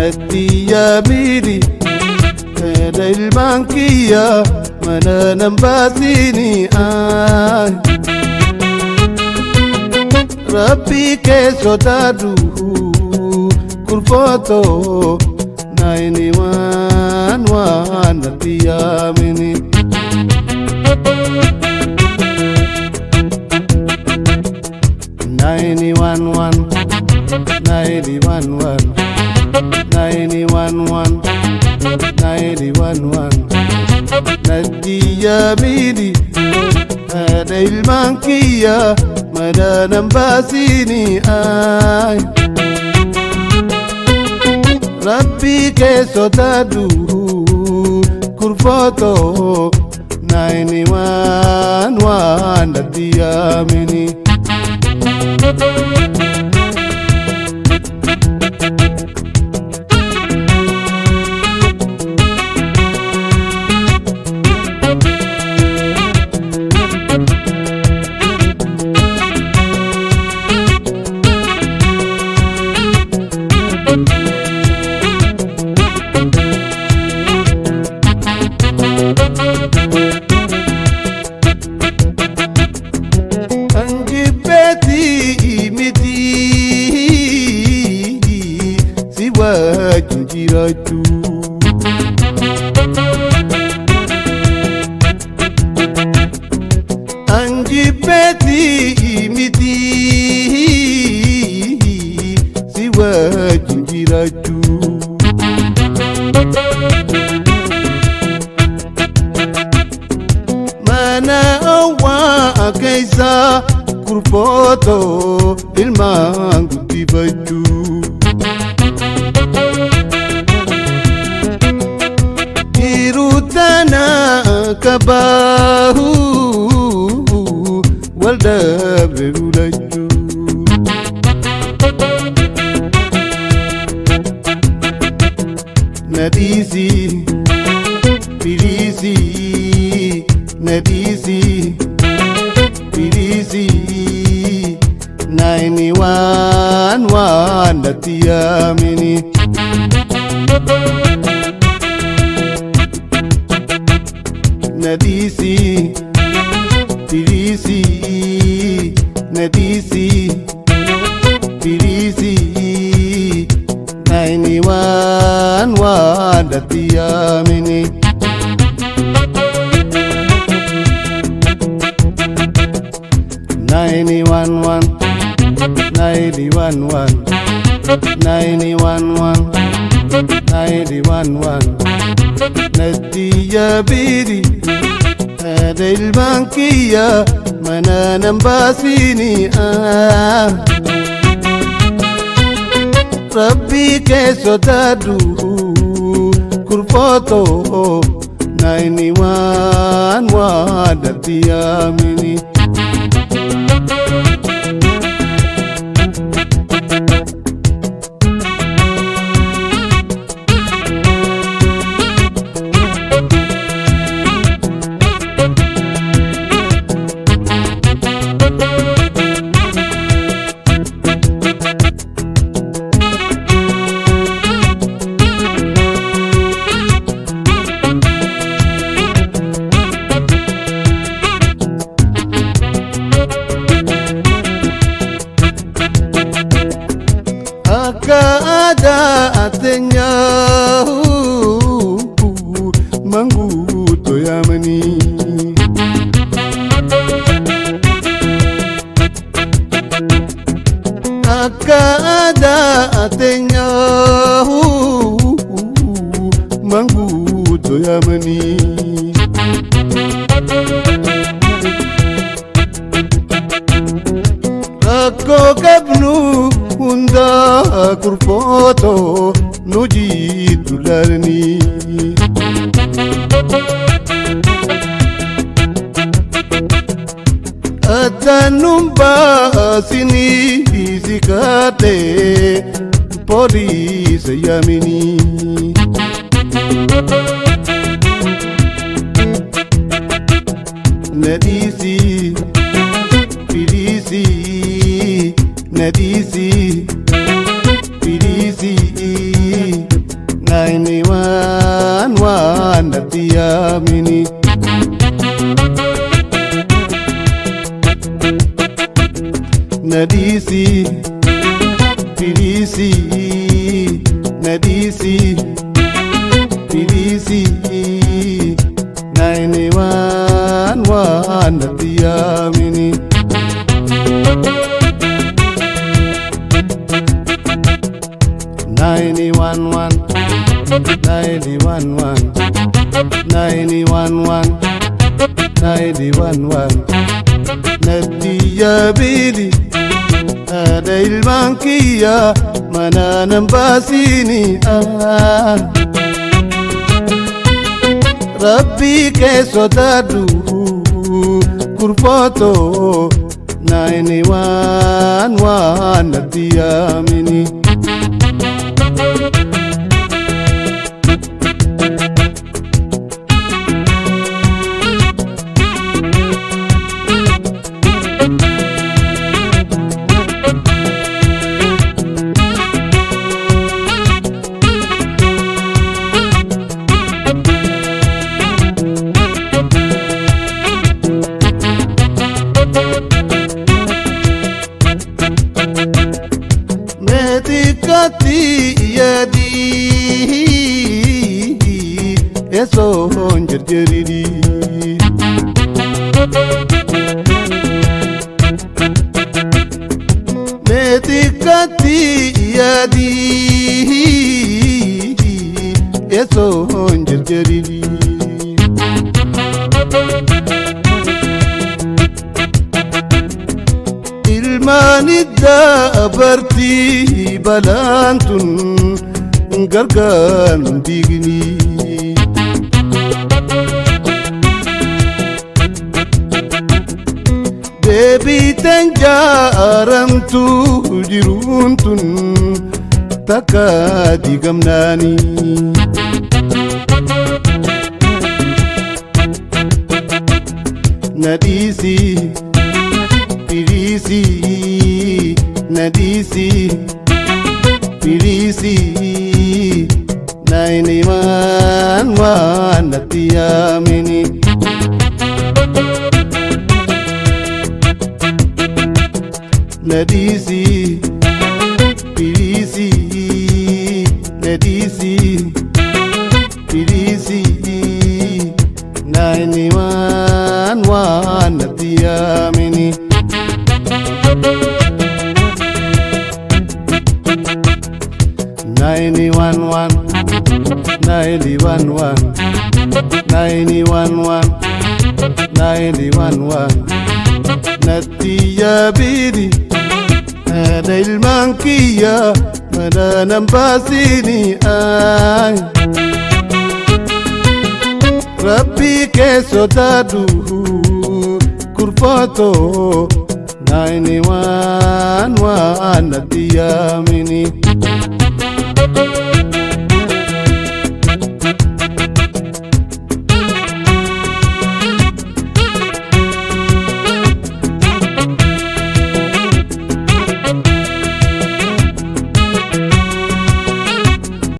Natti yaamini haadha ilmaan kiyya mana nan baasini. Rabbi kee sodaadhu kurfootoo 911 natti yaamini. 911 911 911 911 natti yaamini haadha ilmaan kiyya mana nan baasini. Rabbi kee sodaadhu kurfootoo 911 natti yaamini. Anjibbeetii miti si wajjin jiraachuu. Anjibbeetii miti si wajjin jiraachuu. Mana owwaa keessa kurfootoo ilmaan guddifachuu. Jiruu tana kabaahu wal dhabde lulachuu. Na dhiisi firiisi na dhiisi firiisi 911 natti yaamini. Na dhiisi firiisi na dhiisi firiisi 911 natti yaamini. 911 911 911 911 natti yaabiri haadha ilmaan kiyya mana nan baasini. Rabbi kee sodaadhu kurfootoo 911 natti yaamini. Akka aadaa teenyaa manguuttoo yaamanii. Akka aadaa teenyaa manguuttoo yaamanii. Rakkoo qabnu hundaa kurfootoo nu jiidhu laalanii. Addaan baasinii si kaatee pooliisa yaaminii. Na dhiisi firiisi na dhiisi firiisi. 911 natti yaamini. Nadisi Pirisi Nadisi Pirisi 911 natti yaamini. 911 911 911 911 natti yaabili haadha ilmaan kiyya manaa nan baasini. Rabbii kee sodaadhu kurfootoo 911 natti yaamini. Meetikatti yaadii eessoon jirjiriri. Meetikatti yaadii eessoon jirjiriri. Ilmaan iddaa balaan tun gargaar hin diigni. Deebiiteen jaaramtu jiruun tun takka diigamnaani. Nadhiisi Pirisi Nadhiisi Pirisi 911 natti yaamini. Nadhiisi Pirisi Nadhiisi Pirisi 911 natti yaamini. 911 911 911 911 natti yaabini haadha ilmaan kiyya mana nan baasini. Rabbii kee sodaadhu kurfootoo 911 natti yaamini.